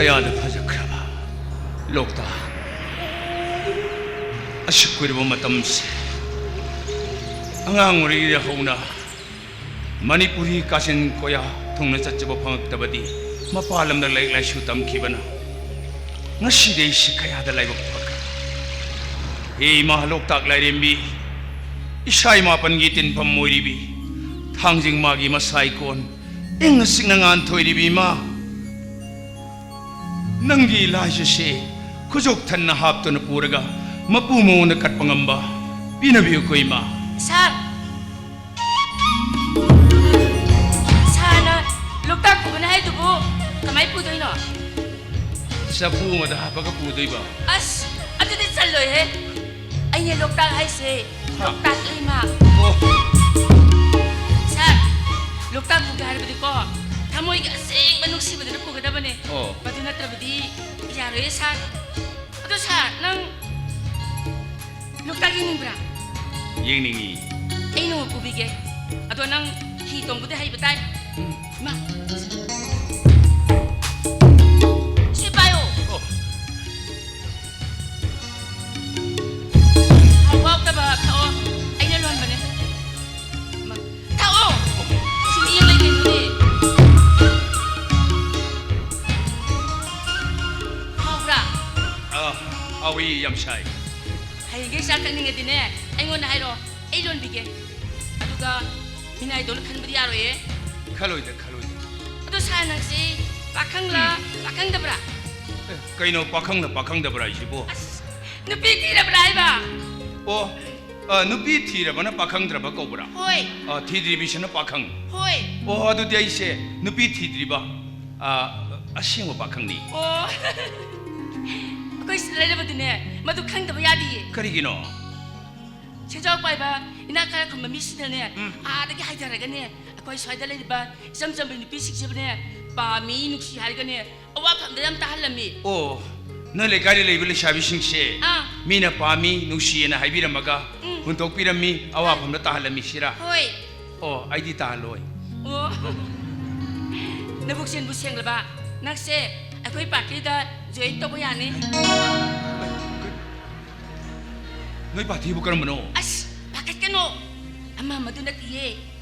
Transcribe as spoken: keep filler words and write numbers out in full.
ꯀꯌꯥꯗ ꯐꯖꯈ꯭ꯔꯕ ꯂꯣꯛꯇꯥꯛ꯫ ꯑꯁꯨꯛ ꯀꯨꯏꯔꯕ ꯃꯇꯝꯁꯦ, ꯑꯉꯥꯡ ꯑꯣꯏꯔꯤꯉꯩꯗ ꯍꯧꯅ ꯃꯅꯤꯄꯨꯔꯤ ꯀꯥꯆꯤꯟ ꯀꯣꯌꯥ ꯊꯨꯡꯅ ꯆꯠꯆꯕ ꯐꯪꯉꯛꯇꯕꯗꯤ ꯃꯄꯥꯟ ꯂꯝꯗ ꯂꯥꯏꯔꯤꯛ ꯂꯥꯏꯁꯨ ꯇꯝꯈꯤꯕꯅ꯫ ꯉꯁꯤꯗꯤ ꯑꯩꯁꯤ ꯀꯌꯥꯗ ꯂꯥꯏꯕꯛ ꯐꯈ꯭ꯔꯦ꯫ ꯍꯦ ꯏꯃꯥ ꯂꯣꯛꯇꯥꯛ ꯂꯥꯏꯔꯦꯝꯕꯤ, ꯏꯁꯥ ꯏꯃꯥ ꯄꯟꯒꯤ ꯇꯤꯟꯐꯝ ꯑꯣꯏꯔꯤꯕꯤ, ꯊꯥꯡꯖꯤꯡ ꯃꯥꯒꯤ ꯃꯁꯥ ꯏꯀꯣꯟ, ꯏꯪꯅ ꯆꯤꯛꯅ ꯉꯥꯟꯊꯣꯏꯔꯤꯕꯤ ꯏꯃꯥ, ꯅꯪꯒꯤ ꯏꯂꯥꯏꯁꯤꯁꯦ ꯈꯨꯖꯣꯛ ꯊꯟꯅ ꯍꯥꯞꯇꯨꯅ ꯄꯨꯔꯒ ꯃꯄꯨ ꯃꯉꯣꯟꯗ ꯀꯠꯄ ꯉꯝꯕ ꯄꯤꯅꯕꯤꯌꯨꯀꯣ ꯏꯃꯥ꯫ ꯁꯥꯔ! ꯁꯥꯔꯅ ꯂꯣꯛꯇꯥꯛ ꯄꯨꯒꯅꯤ ꯍꯥꯏꯗꯨꯕꯨ ꯀꯃꯥꯏ ꯄꯨꯗꯣꯏꯅꯣ? ꯆꯐꯨ ꯑꯃꯗ ꯍꯥꯞꯄꯒ ꯄꯨꯗꯣꯏꯕ꯫ ꯑꯁ, ꯑꯗꯨꯗꯤ ꯆꯜꯂꯣꯏꯍꯦ꯫ ꯑꯩꯅ ꯂꯣꯛꯇꯥꯛ ꯍꯥꯏꯁꯦ, ꯍꯥ? ꯂꯣꯛꯇꯥꯛ ꯂꯩꯃ꯫ ꯑꯣ꯫ ꯁꯥꯔ, ꯂꯣꯛꯇꯥꯛ ꯄꯨꯒꯦ ꯍꯥꯏꯔꯕꯗꯤꯀꯣ, ꯊꯃꯣꯏꯒꯤ ꯑꯁꯦꯡꯕ ꯅꯨꯡꯁꯤꯕꯗꯨꯅ ꯄꯨꯒꯗꯕꯅꯦ꯫ ꯑꯣ꯫ ꯃꯗꯨ ꯅꯠꯇ꯭ꯔꯕꯗꯤ ꯌꯥꯔꯣꯏꯌꯦ, ꯁꯥꯔ꯫ ꯑꯗꯣ ꯁꯥꯔ, ꯅꯪ ꯂꯣꯛꯇꯥꯛ ꯌꯦꯡꯅꯤꯡꯕ꯭ꯔꯥ? ꯌꯦꯡꯅꯤꯡꯉꯤ꯫ ꯑꯩ ꯅꯣꯡꯃ ꯄꯨꯕꯤꯒꯦ꯫ ꯑꯗꯣ ꯅꯪ ꯍꯤ ꯇꯣꯡꯕꯗꯤ ꯍꯩꯕ ꯇꯥꯏ꯫ ꯎꯝ꯫ ꯏꯃꯥ, ꯁꯤ ꯄꯥꯏꯌꯣ꯫ ꯑꯣ꯫ ꯍꯥꯎꯕ ꯍꯥꯎꯇꯕ ꯊꯛꯑꯣ꯫ ꯑꯩꯅ ꯂꯣꯟꯕꯅꯦ꯫ ꯏꯃꯥ, ꯊꯛꯑꯣ꯫ ꯁꯨꯝ ꯌꯦꯡ ꯂꯩ ꯀꯩꯅꯣꯅꯦ꯫ ꯍꯥꯎꯕ꯭ꯔꯥ? ꯑꯥ, ꯍꯥꯎꯏ, ꯌꯥꯝ ꯁꯥꯏ꯫ ꯍꯌꯦꯡꯈꯩ ꯆꯥ ꯊꯛꯅꯤꯡꯉꯗꯤꯅꯦ, ꯑꯩꯉꯣꯟꯗ ꯍꯥꯏꯔꯛꯑꯣ, ꯑꯩ ꯂꯣꯟꯕꯤꯒꯦ꯫ ꯑꯗꯨꯒ ꯃꯤꯅꯥꯏꯗꯧꯅ ꯈꯟꯕꯗꯤ ꯌꯥꯔꯣꯏꯌꯦ꯫ ꯈꯜꯂꯣꯏꯗ, ꯈꯜꯂꯣꯏꯗ꯫ ꯑꯗꯣ ꯁꯥꯔ, ꯅꯪꯁꯤ ꯄꯥꯈꯪꯂ, ꯎꯝ꯫ ꯄꯥꯈꯪꯗꯕ꯭ꯔꯥ? ꯑꯦ, ꯀꯩꯅꯣ ꯄꯥꯈꯪꯂ ꯄꯥꯈꯪꯗꯕ꯭ꯔꯥ ꯍꯥꯏꯁꯤꯕꯣ? ꯑꯁ, ꯅꯨꯄꯤ ꯊꯤꯔꯕ꯭ꯔꯥ ꯍꯥꯏꯕ? ꯑꯣ, ꯑ, ꯅꯨꯄꯤ ꯊꯤꯔꯕꯅ ꯄꯥꯈꯪꯗ꯭ꯔꯕ ꯀꯧꯕ꯭ꯔꯥ? ꯍꯣꯏ꯫ ꯑ, ꯊꯤꯗ꯭ꯔꯤꯕꯤꯁꯤꯅ ꯄꯥꯈꯪ? ꯍꯣꯏ꯫ ꯑꯣ, ꯑꯗꯨꯗꯤ ꯑꯩꯁꯦ ꯅꯨꯄꯤ ꯊꯤꯗ꯭ꯔꯤꯕ, ꯑ, ꯑꯁꯦꯡꯕ ꯄꯥꯈꯪꯅꯤ꯫ ꯑꯣ꯫ ꯑꯩꯈꯣꯏ ꯁꯤꯗ ꯂꯩꯔꯕꯗꯤꯅꯦ, ꯃꯗꯨ ꯈꯪꯗꯕ ꯌꯥꯗꯤꯌꯦ꯫ ꯀꯔꯤꯒꯤꯅꯣ? ꯁꯦꯟꯖꯥꯎ ꯄꯥꯏꯕ, ꯏꯅꯥꯛ ꯈꯔ ꯈꯨꯟꯕ ꯃꯤꯁꯤꯡꯅꯅꯦ, ꯎꯝ꯫ ꯑꯥꯗꯒꯤ ꯍꯥꯏꯊꯔꯒꯅꯦ, ꯑꯩꯈꯣꯏ ꯁ꯭ꯋꯥꯏꯗ ꯂꯩꯔꯤꯕ ꯏꯆꯝ ꯆꯝꯕ ꯅꯨꯄꯤꯁꯤꯡꯁꯤꯕꯨꯅꯦ, ꯄꯥꯝꯃꯤ, ꯅꯨꯡꯁꯤ ꯍꯥꯏꯔꯒꯅꯦ, ꯑꯋꯥꯐꯝꯗ ꯌꯥꯝ ꯇꯥꯍꯜꯂꯝꯃꯤ꯫ ꯑꯣ, ꯅꯣꯏ ꯂꯩꯀꯥꯏꯗ ꯂꯩꯕ ꯂꯩꯁꯥꯕꯤꯁꯤꯡꯁꯦ ꯑꯥ꯫ ꯃꯤꯅ ꯄꯥꯝꯃꯤ, ꯅꯨꯡꯁꯤꯌꯦꯅ ꯍꯥꯏꯕꯤꯔꯝꯃꯒ ꯎꯝ꯫ ꯍꯨꯟꯗꯣꯛꯄꯤꯔꯝꯃꯤ, ꯑꯋꯥꯐꯝꯗ ꯇꯥꯍꯜꯂꯝꯃꯤ ꯁꯤꯔꯥ? ꯍꯣꯏ꯫ ꯑꯣ, ꯑꯩꯗꯤ ꯇꯥꯍꯜꯂꯣꯏ꯫ ꯑꯣ꯫ ꯅꯕꯨꯛ ꯆꯦꯟꯕꯨ ꯁꯦꯡꯂꯕ? ꯅꯪꯁꯦ ꯑꯩꯈꯣꯏ ꯄꯥꯔꯇꯤꯗ ꯖꯣꯏꯟ ꯇꯧꯕ ꯌꯥꯅꯤ꯫ ꯅꯣꯏ ꯄꯥꯔꯇꯤꯕꯨ ꯀꯔꯝꯕꯅꯣ? ꯑꯁ, ꯄꯥꯈꯠꯀꯅꯣ꯫ ꯑꯃ ꯑꯃꯗꯨ ꯅꯠꯇꯤꯌꯦ꯫